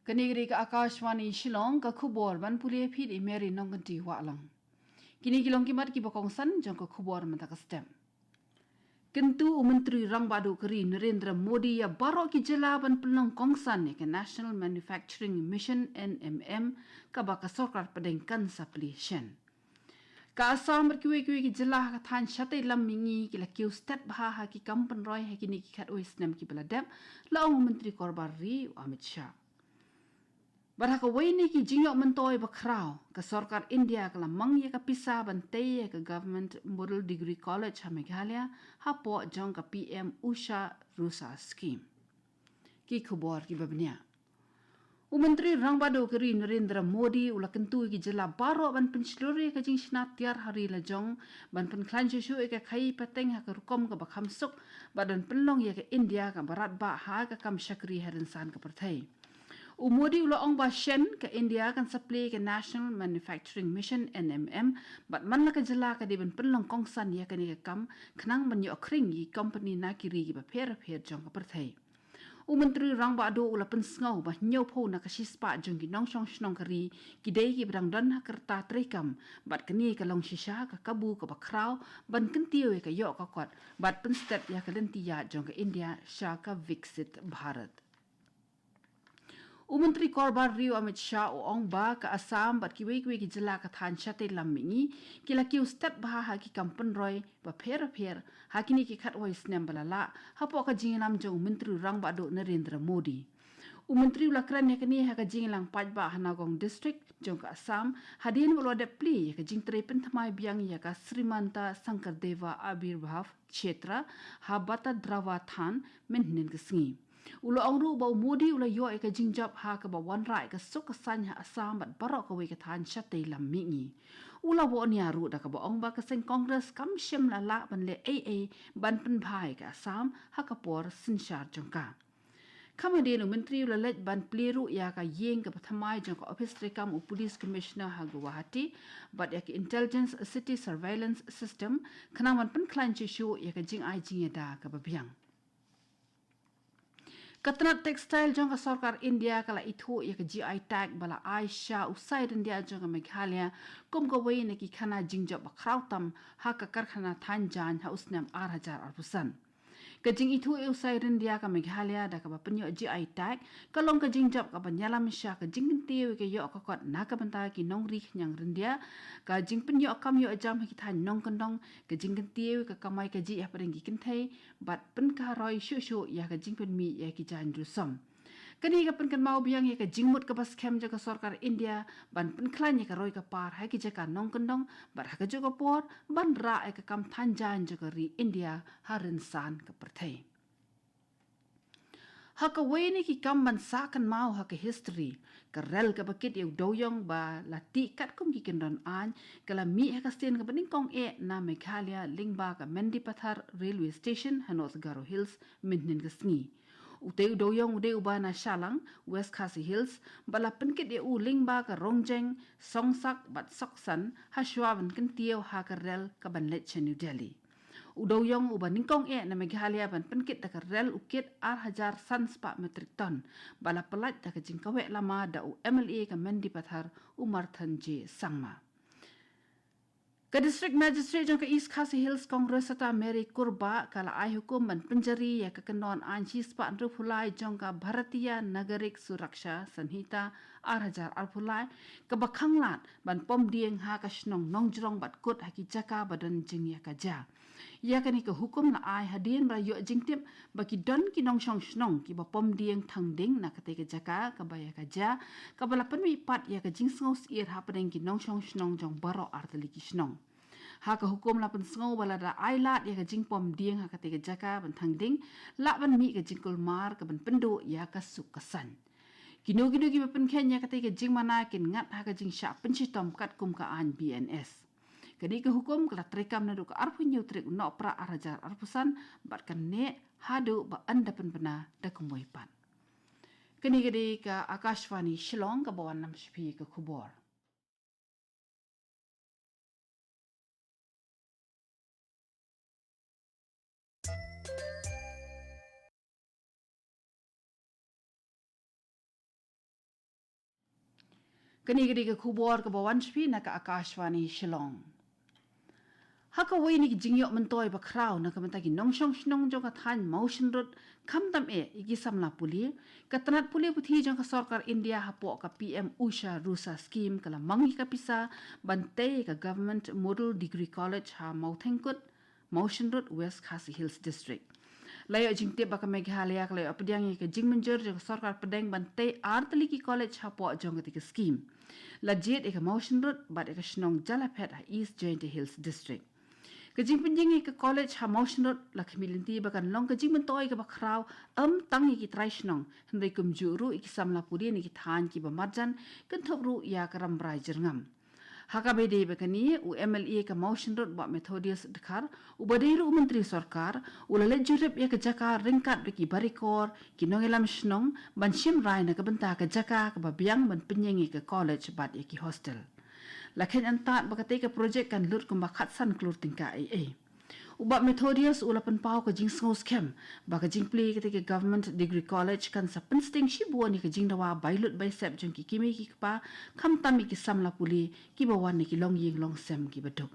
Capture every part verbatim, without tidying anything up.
Kane ka dei ka Akashvani Shillong, ka khubor ban pule phi da i Mary Nongkynti Wahlang. Kine ki long ki mat kiba kongsan jong ka khubor mynta ka step. Kyntu u Myntri Rangbah Duh ka ri Narendra Modi ïa baroh ki jylla ban pynlong kongsan ïa ka National Manufacturing Mission, N M M, kaba ka sorkar pdeng kan sa plie shen. Ka Assam bad kiwei kiwei ki jylla ha ka thaiñ shatei lam mihngi ki la kiew stet bha ha ki kam pynroi ha kine ki khatwei snem kiba la dep, la ong u Myntri Korbar Ri u Amit Shah. Bad ha kawei na ki jingïoh myntoi bakhraw, ka sorkar India ka la mang ïa ka pisa ban tei ïa ka Government Model Degree College ha Meghalaya, hapoh jong ka P M Usha Rusa Scheme. Ki khubor kiba bniah. U Myntri Rangbah Duh ka ri Narendra Modi u la kyntu ïa ki jylla baroh ban pynshlur ïa ka jingshna tiar ha ri la jong, ban pynkhlaiñ shuh shuh ïa ka khaii pateng ha ka rukom kaba kham suk, bad ban pynlong ïa ka India kaba radbah ha ka kam shakri ha rynsan ka pyrthei. U Modi u la ong ba shen ka India kan sa plie ïa ka National Manufacturing Mission, N M M, bad man la ka jylla ka dei ban pynlong kongsan ïa kane ka kam, khnang ban ïoh khring ïa ki kompani na ki ri kiba pher pher jong ka pyrthei. U Myntri Rangbah Duh u la pynsngew ba hynñiewphew na ka shispah jong ki nongshong shnong ka ri ki dei kiba dang don ha ka rta treikam, bad kane ka long shisha ka kabu kaba khraw ban kyntiew ïa ka ïoh ka kot bad pynstet ïa ka lynti ïaid jong ka India sha ka Viksit Bharat. U Myntri Korbar Ri u Amit Shah u ong ba ka Assam bad kiwei kiwei ki jylla ka thaiñ shatei lam mihngi ki la kiew stet bha ha ki kam pynroi bapher bapher ha kine ki khatwei snem ba la lah, hapoh ka jingïalam jong u Myntri Rangbah Duh Narendra Modi. U Myntri u la kren ïa kane ha ka jingïalang paidbah ha Nagaon District jong ka Assam, hadien ba u la dep plie ïa ka jingtrei pynthymmai biang ïa ka Srimanta Shankardeva Avirbhav Kshetra ha Batadrava Than mynhynnin ka sngi. U la ong ruh ba u Modi u la ïoh ïa ka jingjop ha kaba wanrah ïa ka suk ka saiñ ha Assam bad baroh kawei ka thaiñ shatei lam mihngi. U la wad nia ruh da kaba ong ba ka seng Congress kam shym la lah ban leh ei ei ban pynbha ïa ka Assam ha ka por synshar jong ka. Kham hadien u Myntri u la leit ban plie ruh ïa ka ïing kaba thymmai jong ka ophis treikam u Police Commissioner ha Guwahati, bad ïa ka Intelligence City Surveillance System, khnang ban pynkhlaiñ shuh shuh ïa ka jingai jingïada kaba biang. Ka tnat textile jong ka sorkar India ka la ithuh ïa ka G I tag ba la ai sha u sai ryndia jong ka Meghalaya, kum kawei na ki khana jingjop bakhraw tam ha ka karkhana thaiñ jaiñ ha u snem ar hajar arphew san. Ka jingithuh ïa u sai ryndia ka Meghalaya da kaba pynïoh G I tag ka long ka jingjop kaba ïalam sha ka jingkyntiew ïa ka ïoh ka kot na ka bynta ki nongri khñiang ryndia, ka jingpynïoh kam ïoh jam ha ki thaiñ nongkyndong, ka jingkyntiew ïa ka kamai kajih hapdeng ki kynthei, bad pynkaroi shuh shuh ïa ka jingpynmih ïa ki jaiñ rusom. Kane ka pynkynmaw biang ïa ka jingmut kaba skhem jong ka sorkar India ban pynkhlaiñ ïa ka roi ka par ha ki jaka nongkyndong, bad ha kajuh ka por ban rah ïa ka kam thaiñ jaiñ jong ka ri India ha rynsan ka pyrthei. Ha kawei na ki kam ban sah kynmaw ha ka history, ka rel kaba kit ïa u dewiong ba la tih katkum ki kyndon aiñ, ka la mih ha ka sien kaba nyngkong eh na Meghalaya lyngba ka Mendipathar Railway Station ha North Garo Hills mynhynnin ka sngi. Utei u dewiong u dei uba na Shalang, West Khasi Hills, ba la pynkit ïa u lyngba ka Rongjeng, Songsak bad Soksan, hashwa ban kyntiew ha ka rel kaban leit sha New Delhi. U dewiong uba nyngkong eh na Meghalaya ban pynkit da ka rel u kit ar hajar san spah metric ton, ba la pyllait da ka jingkaweh lama da u M L A ka Mendipathar, u Marthon J Sangma. Ka District Magistrate jong ka East Khasi Hills Congress Sata Mary Kurbah ka la ai hukum ban pynjari ïa ka kyndon aiñ shispah hynriewphew lai jong ka Bharatiya Nagarik Suraksha Sanhita ar hajar arphew lai, kaba khanglad ban pom dieng ha ka shnong Nongjrong bad kut ha ki jaka ba don jingïakajia. Ïa kane ka hukum la ai hadien ba la ïoh jingtip ba ki don ki nongshong shnong kiba pom dieng thang ding na katei ka jaka kaba ïakajia, kaba la pynmih pat ïa ka jingsngewsyier hapdeng ki nongshong shnong jong baroh artylli ki shnong. Ha ka hukum la pynsngew ba lada ai lad ïa ka jingpom dieng ha katei ka jaka ban thang ding, lah ban mih ka jingkulmar kaban pynduh ïa ka suk ka saiñ. Kino kino kiba pynkheiñ ïa katei ka jingmana kin ngat ha ka jingshah pynshitom katkum ka aiñ B N S. Kane ka hukum ka la treikam naduh ka arphew hynñiew tarik u Nohprah ar hajar arphew san, bad kan neh haduh ba yn da pynbna da kumwei pat. Kane ka dei ka Akashvani Shillong kaba wanlam sha phi ka khubor. Kane ka dei ka khubor kaba wan sha phi na ka Akashvani Shillong. Ha kawei na ki jingïoh myntoi bakhraw na ka bynta ki nongshong shnong jong ka thaiñ Mawshynrut, khamtam eh ïa ki samla pule, ka tnat pule puthi jong ka sorkar India hapoh ka P M Usha Rusa Scheme ka la mang ïa ka pisa ban tei ïa ka Government Model Degree College ha Mawthengkut, Mawshynrut, West Khasi Hills District. La ïoh jingtip ba ka Meghalaya ka la ïoh pdiang ïa ka jingmynjur jong ka sorkar pdeng ban tei ar tylli ki college hapoh jong kata ka scheme. La jied ïa ka Mawshynrut bad ïa ka shnong Jalaphet ha East Jaintia Hills District. Ka jingpynjing ïa ka college ha Mawshynrut la khmih lynti ba kan long ka jingmyntoi kaba khraw, ym tang ïa ki trai shnong, hynrei kumjuh ruh ïa ki samla pule na ki thaiñ kiba marjan, kynthup ruh ïa ka Rambrai Jyrngam. Ha kaba ïadei bad kane, u M L A ka Mawshynrut Bah Methodius Dkhar, uba dei ruh u Myntri Sorkar, u la leit jurip ïa ka jaka ryngkat bad ki barikor, ki nongïalam shnong, ban shim rai na ka bynta ka jaka kaba biang ban pynïeng ïa ka college bad ïa ki hostel. La kheiñ ryntad ba katei ka projek kan lut kumba khatsan klur tyngka ei ei. U Bah Methodius u la pynpaw ka jingsngew skhem ba ka jingplie katei ka Government Degree College kan sa pynsting shibun ïa ka jingdawa bai lut bai sep jong ki kmie ki kpa, khamtam ïa ki samla pule kiba wan na ki longïing longsem kiba duk.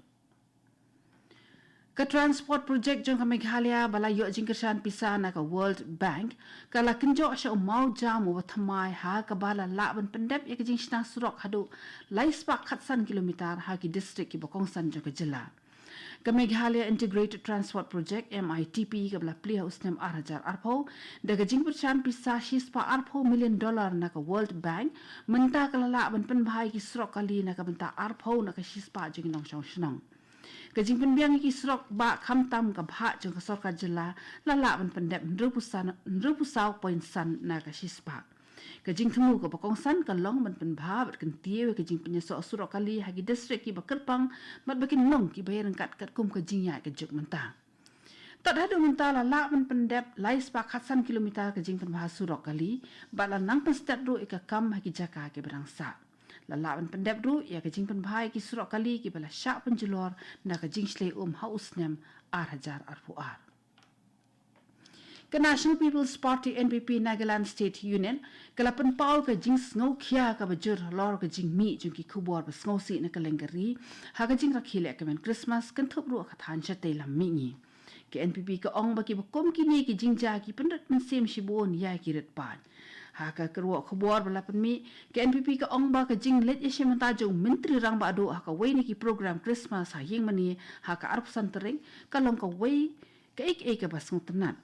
Ka Transport Project jong ka Meghalaya ba la ïoh jingkyrshan pisa na ka World Bank, ka la kynjoh sha u mawjam uba thymmai ha kaba la lah ban pyndep ïa ka jingshna surok haduh lai spah khatsan kilometer ha ki district kiba kongsan jong ka jylla. Ka Meghalaya Integrated Transport Project, M I T P, kaba la plie ha u snem ar hajar arphew, da ka jingkyrshan pisa shispah arphew million dollar na ka World Bank, mynta ka la lah ban pynbha ïa ki surok kali na ka bynta arphew na ka shispah jong ki nongshong shnong. Ka jingpynbiang ïa ki surok bah khamtam ka bhah jong ka sorkar jylla la lah ban pyndep hynriewphew san, hynriewphew saw point san na ka shispah. Ka jingthmu kaba kongsan ka long ban pynbha bad kyntiew ïa ka jingpynïasoh surok kali ha ki district kiba kyrpang bad ba kin long kiba ïaryngkat katkum ka jingïaid ka juk mynta. Tad haduh mynta la lah ban pyndep lai spah khatsan kilometer ka jingpynbha surok kali, bad la nang pynstet ruh ïa ka kam ha ki jaka kiba dang sah. La lah ban pyndep ruh ïa ka jingpynbha ïa ki surok kali kiba la shah pynjulor na ka jingshlei um ha u snem ar hajar arphew ar. Ka National People's Party, N P P, Nagaland State Unit ka la pynpaw ka jingsngewkhia kaba jur halor ka jingmih jong ki khubor ba sngewsih na kylleng ka ri ha ka jingrakhe lehkmen Christmas, kynthup ruh ka thaiñ shatei lam mihngi. Ka N P P ka ong ba kiba kum kine ki jingjia ki pynrit mynsiem shibun ïa ki rit paid. Ha ka kyrwoh khubor ba la pynmih, ka N P P ka ong ba ka jingleit ïashim bynta jong u Myntri Rangbah Duh ha kawei na ki program Christmas ha ïingmane ha ka arphew san tarik ka long kawei kaei kaei kaba sngewtynnat.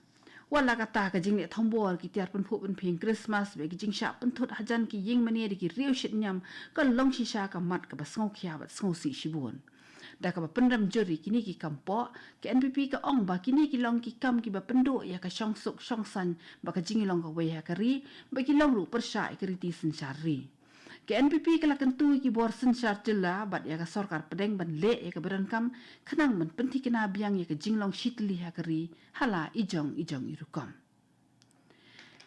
Wat la katta, ka jingleh thombor ki tiar pynphuh pynphieng Christmas bad ki jingshah pynthut hajan ki ïingmane da ki riew shitñiam ka long shisha ka mat kaba sngewkhia bad sngewsih shibun. Da kaba pynrem jur ïa kine ki kam poh, ka N P P ka ong ba kine ki long ki kam kiba pynduh ïa ka shongsuk shongsaiñ bad ka jingïalong kawei ha ka ri, bad ki long ruh pyrshah ïa ka riti synshar ri. Ka N P P ka la kyntu ïa ki bor synshar jylla bad ïa ka sorkar pdeng ban leh ïa kaba donkam khnang ban pynthikna biang ïa ka jinglong shitylli ha ka ri ha la i jong i jong i rukom.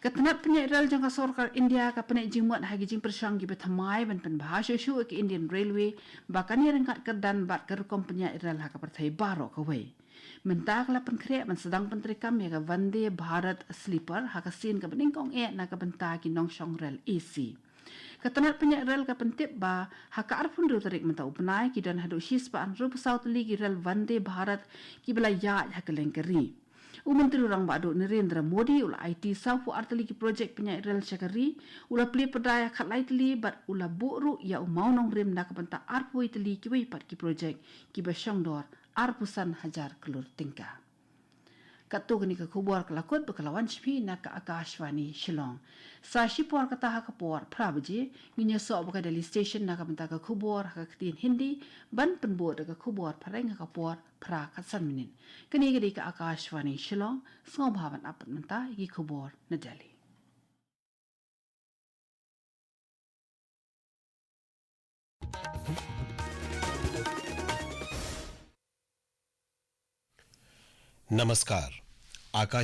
Ka tnat pynïaid rel jong ka sorkar India ka pynïaid jingmut ha ki jingpyrshang kiba thymmai ban pynbha shuh shuh ïa ka Indian Railway ba kan ïaryngkat kyrdan bad ka rukom pynïaid rel ha ka pyrthei baroh kawei. Mynta ka la pynkhreh ban sdang pyntreikam ïa ka Vande Bharat Sleeper ha ka sien kaba nyngkong eh na ka bynta ki nongshong rel A C. Ka tnat pynïaid rel ka pyntip ba ha ka arphew hynriew tarik mynta u bnai ki don haduh shispah hynriewphew saw tylli ki rel Vande Bharat kiba la ïaid ha kylleng ka ri. U Myntri Rangbah Duh Narendra Modi u la aiti sawphew ar tylli ki projek pynïaid rel sha ka ri, u la plie pyrda ïa khatlai tylli bad u la buh ruh ïa u mawnongrim na ka bynta arphew tylli kiwei pat ki projek kiba shongdor arphew san hajar klur tyngka. Katto kane ka khubor ka la kut bad ka la wan sha phi na ka Akashvani Shillong. Sa shipor kata ha ka por phra baje ngin ïasoh bad ka Delhi Station na ka bynta ka khubor ha ka ktien Hindi, ban pynbud da ka khubor phareng ha ka por phra khatsan minit. Kane ka dei ka Akashvani Shillong, sngewbha ban ap pat mynta ïa ki khubor na Delhi. नमस्कार। आकाशवाणी